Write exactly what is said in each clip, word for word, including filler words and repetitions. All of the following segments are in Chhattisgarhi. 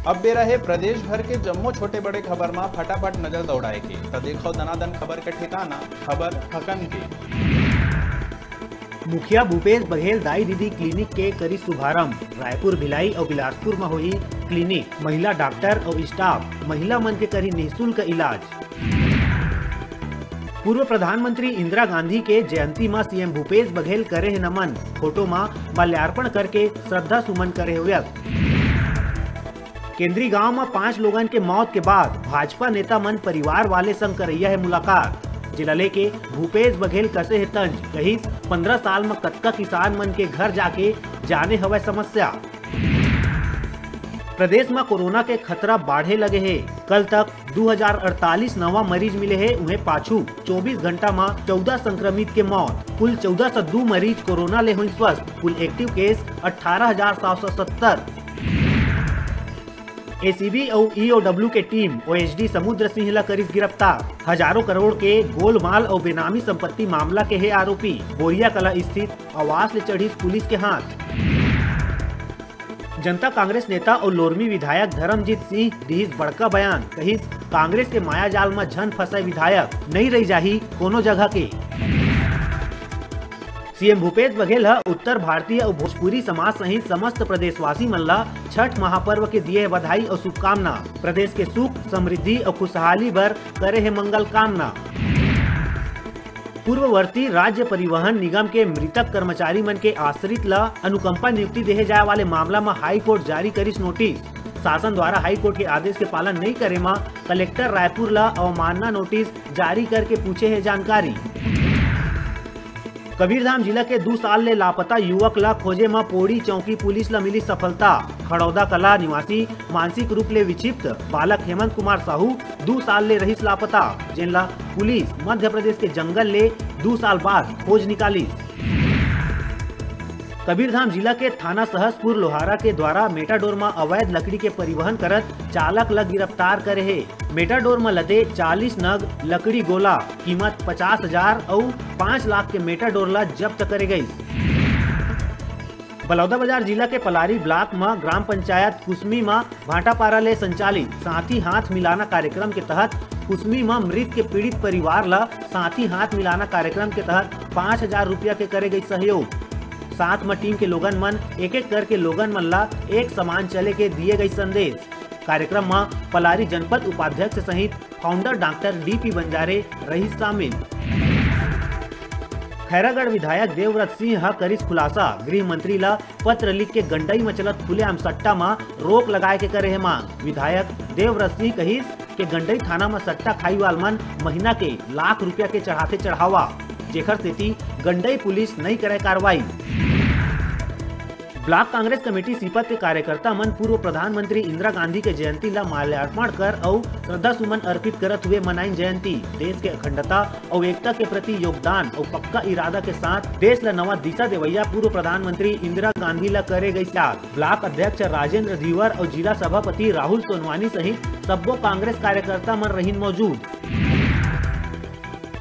अब बेरा हे प्रदेश भर के जम्मो छोटे बड़े खबर मा फटाफट नजर दौड़ाए के। त देखो दनादन खबर के ठिकाना, खबर हकन के। मुखिया भूपेश बघेल दाई दीदी क्लिनिक के करी शुभारंभ। रायपुर, भिलाई अउ बिलासपुर म होही क्लिनिक। महिला डॉक्टर अउ स्टाफ, महिला मन के करी निःशुल्क इलाज। पूर्व प्रधानमंत्री इंदिरा गांधी के जयंती म सीएम भूपेश बघेल करे हे नमन। फोटो म माल्यार्पण करके श्रद्धा सुमन करे हे व्यक्त। केंद्री गांव म पांच लोगन के मौत के बाद भाजपा नेता मन परिवार वाले संग करैया हे मुलाकात। जेला लेके भूपेश बघेल कसे हे तंज, कहिस, "पंद्रह साल म कतका किसान मन के घर जाके जाने हवय समस्या।" प्रदेश म कोरोना के खतरा बाढ़े लगे हे। कल तक दू हजार अड़तालीस नवा मरीज मिले हे, उहें पाछू चौबीस घंटा म चौदह संक्रमित के मौत। कुल चौदह सौ दू मरीज कोरोना ले होइस स्वस्थ। कुल एक्टिव केस अठारह हजार सात सौ सत्तर। एसीबी अउ ईओडब्ल्यू के टीम ओएसडी समुद्र सिंह ला करिस गिरफ्तार। हजारों करोड़ के गोलमाल अउ बेनामी संपत्ति मामला के हे आरोपी। बोरिया कला स्थित आवास ले चढ़िस पुलिस के हाथ। जनता कांग्रेस नेता अउ लोरमी विधायक धर्मजीत सिंह दिहिस बड़का बयान, कहिस, "कांग्रेस के मायाजाल म झन फंसय विधायक, नइ रहि जाही कोनो जगह के।" सीएम भूपेश बघेल ह उत्तर भारतीय अउ भोजपुरी समाज सहित समस्त प्रदेशवासी मन ला छठ महापर्व के दिए बधाई अउ शुभकामना। प्रदेश के सुख, समृद्धि अउ खुशहाली बर करे हे मंगल कामना। पूर्ववर्ती राज्य परिवहन निगम के मृतक कर्मचारी मन के आश्रित ल अनुकंपा नियुक्ति देहे जाए वाले मामला म हाई कोर्ट जारी करिस नोटिस। शासन द्वारा हाई कोर्ट के आदेश के पालन नइ करे म कलेक्टर रायपुर ल अवमानना नोटिस जारी करके पूछे हे जानकारी। कबीरधाम जिला के दू साल ले लापता युवक ल खोजे म पोड़ी चौकी पुलिस ल मिली सफलता। खड़ौदा कला निवासी मानसिक रूप ले विक्षिप्त बालक हेमंत कुमार साहू दू साल ले रहिस लापता, जेन ला पुलिस मध्य प्रदेश के जंगल ले दू साल बाद खोज निकालिस। कबीरधाम जिला के थाना सहसपुर लोहारा के द्वारा मेटाडोर म अवैध लकड़ी के परिवहन करत चालक ल गिरफ्तार करे हे। मेटाडोर म लदे चालीस नग लकड़ी गोला, कीमत पचास हजार अउ पाँच लाख के मेटाडोर ल जब्त करे गइस। बलौदाबाजार जिला के पलारी ब्लॉक म ग्राम पंचायत कुसमी म भाटापारा ले संचालित साथी हाथ मिलाना कार्यक्रम के तहत कुसमी म मृत के पीड़ित परिवार ल साथी हाथ मिलाना कार्यक्रम के तहत पाँच हजार रुपया के करे गई सहयोग। साथ म टीम के लोगन मन एक एक करके लोगन मन ल एक समान चले के दिए गई संदेश। कार्यक्रम म पलारी जनपद उपाध्यक्ष सहित फाउंडर डॉक्टर डीपी बंजारे रहिस शामिल। खैरागढ़ विधायक देवव्रत सिंह ह करिस खुलासा, गृह मंत्री ल पत्र लिख के गंडई म चलत खुलेआम सट्टा म रोक लगाए के करे हे मांग। विधायक देवव्रत सिंह कहिस के गंडई थाना म सट्टा खाई वाल मन महीना के लाख रुपया के चढ़ाथे चढ़ावा, जेखर सेती गंडई पुलिस नइ करे कार्रवाई। ब्लॉक कांग्रेस कमेटी सीपत के कार्यकर्ता मन पूर्व प्रधानमंत्री इंदिरा गांधी के जयंती ला माल्यार्पण कर अउ श्रद्धा सुमन अर्पित करत हुए मनाइन जयंती। देश के अखंडता अउ एकता के प्रति योगदान अउ पक्का इरादा के साथ देश ला नवा दिशा देवैया पूर्व प्रधानमंत्री इंदिरा गांधी ला करे गई याद। ब्लॉक अध्यक्ष राजेंद्र धीवर अउ जिला सभापति राहुल सोनवानी सहित सब्बो कांग्रेस कार्यकर्ता मन रहिन मौजूद।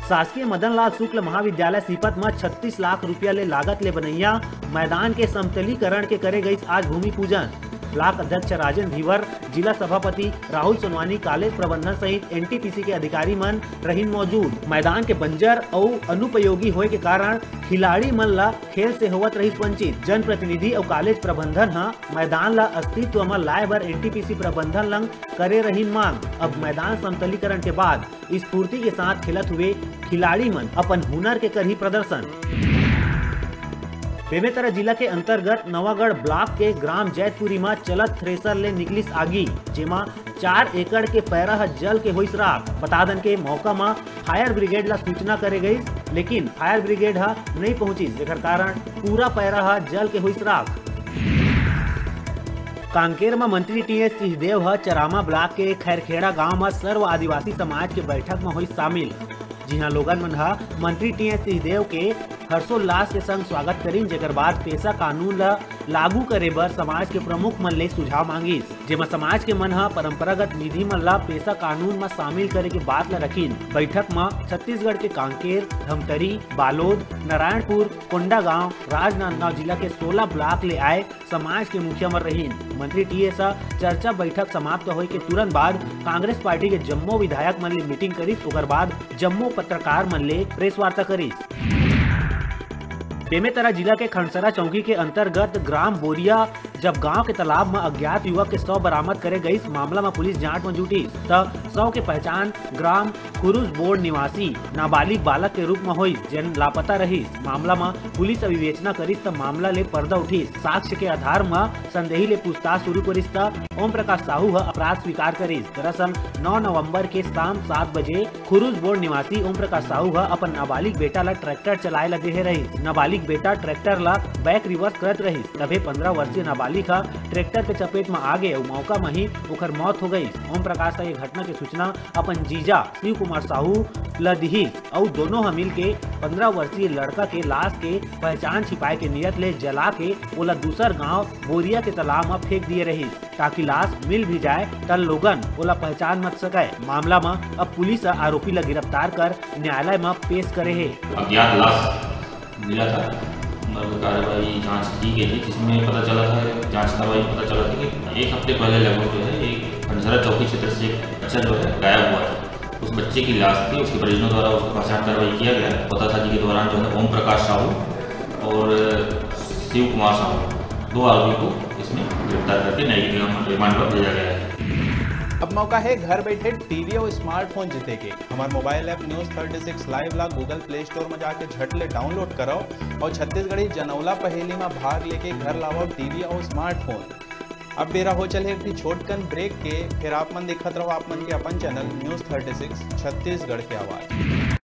शासकीय मदन लाल शुक्ल महाविद्यालय सीपत म छत्तीस लाख रुपया ले लागत ले बनैया मैदान के समतलीकरण के करे गईस आज भूमि पूजन। ब्लॉक अध्यक्ष राजेंद्र धीवर, जिला सभापति राहुल सोनवानी, कॉलेज प्रबंधन सहित एनटीपीसी के अधिकारी मन रहिन मौजूद। मैदान के बंजर अउ अनुपयोगी होए के कारण खिलाड़ी मन ला खेल से होवत रहिस वंचित। जनप्रतिनिधि अउ कॉलेज प्रबंधन ह मैदान ला अस्तित्व म लाए बर एनटीपीसी प्रबंधन लंग करे रहिन मांग। अब मैदान समतलीकरण के बाद स्फूर्ति के साथ खेलत हुए खिलाड़ी मन अपन हुनर के करही प्रदर्शन। बेमेतरा जिला के अंतर्गत नवागढ़ ब्लॉक के ग्राम जैतपुरी म चलत थ्रेसर ले निकलिस आगी, जेमा चार एकड़ के पैरा ह जल के होइस राख। बता दन के मौका म फायर ब्रिगेड ला सूचना करे गईस, लेकिन फायर ब्रिगेड ह नइ पहुंचिस, जेकर कारण पूरा पैरा ह जल के होइस राख। कांकेर म मंत्री टीएस सिंहदेव ह चरामा ब्लॉक के खैरखेड़ा गांव म सर्व आदिवासी समाज के बैठक म होइस शामिल, जिहां लोगन मन ह मंत्री टीएस सिंहदेव के हर्षोल्लास के संग स्वागत करिन, जेकर बाद पेसा कानून ल लागू करे बर समाज के प्रमुख मन ले सुझाव मांगिस, जेमा समाज के मन ह परंपरागत विधि मन ल पेसा कानून म शामिल करे के बात ल रखिन। बैठक म छत्तीसगढ़ के कांकेर, धमतरी, बालोद, नारायणपुर, कोंडागांव, राजनांदगांव जिला के सोलह ब्लॉक ले आए समाज के मुखिया मन रहिन। मंत्री टीएस ह चर्चा बैठक समाप्त होए के तुरंत बाद कांग्रेस पार्टी के जम्मो विधायक मन ले मीटिंग करिस। ओकर बाद जम्मो पत्रकार मन ले प्रेस वार्ता करिस। बेमेतरा जिला के खनसरा चौकी के अंतर्गत ग्राम बोरिया जब गांव के तालाब म अज्ञात युवक के शव बरामद करे गइस, मामला म पुलिस जांच म जुटिस, त शव के पहचान ग्राम खुरुस बोर्ड निवासी नाबालिग बालक के रूप म होइस, जेन लापता रहिस। मामला म पुलिस ह विवेचना करिस, त मामला ले पर्दा उठिस। साक्ष्य के आधार म संदेही ले पूछताछ शुरू करिस, त ओम प्रकाश साहू ह अपराध स्वीकार करिस। दरअसल, नौ नवंबर के शाम सात बजे खुरुस बोर्ड निवासी ओम प्रकाश साहू ह अपन नाबालिग बेटा ल ट्रैक्टर चलाए ल देहे रहिस। नाबालिग बेटा ट्रैक्टर ल बैक रिवर्स करत रहिस, तभे पंद्रह वर्षीय नाबालिग ह ट्रैक्टर के चपेट म आ गे अउ मौका म ही ओखर मौत हो गइस। ओम प्रकाश ह ये घटना के सूचना अपन जीजा शिव कुमार साहू ल दिहिस अउ दोनों ह मिलके पंद्रह वर्षीय लड़का के लाश के पहचान छिपाए के नियत ले जला के ओला दूसर गांव बोरिया के तालाब म फेंक दिए रहिस, ताकि लाश मिल भी जाए, त लोगन ओला पहचान मत सकय। मामला म अब पुलिस ह आरोपी ल गिरफ्तार कर न्यायालय म पेश करे हे। अज्ञात लाश मिला था, मर्ग कार्रवाई जांच की गई थी, जिसमें पता चला था, जांच कार्रवाई में पता चला था कि एक हफ्ते पहले लगभग जो है, एक खंडसरा चौकी क्षेत्र से एक बच्चा जो है, गायब हुआ था। उस बच्चे की लाश थी, उसके परिजनों द्वारा उसकी पहचान कार्रवाई किया गया। पतासाजी के दौरान जो है, ओम प्रकाश साहू और शिव कुमार साहू, दो आरोपी को इसमें गिरफ्तार करके न्यायिक रिमांड पर भेजा गया है। अब मौका है घर बैठे टीवी और स्मार्टफोन जीते के। हमार mobile app news thirty six live ला Google प्ले स्टोर में जाके झट ले डाउनलोड करो और छत्तीसगढ़ी जनौला पहेली में भाग लेके घर लावो टीवी और स्मार्टफोन। अब बेरा हो चले एक छोटकन ब्रेक के, फिर आप मन देखत रहो आप मन के अपन channel news thirty six Chhattisgarh के आवाज़।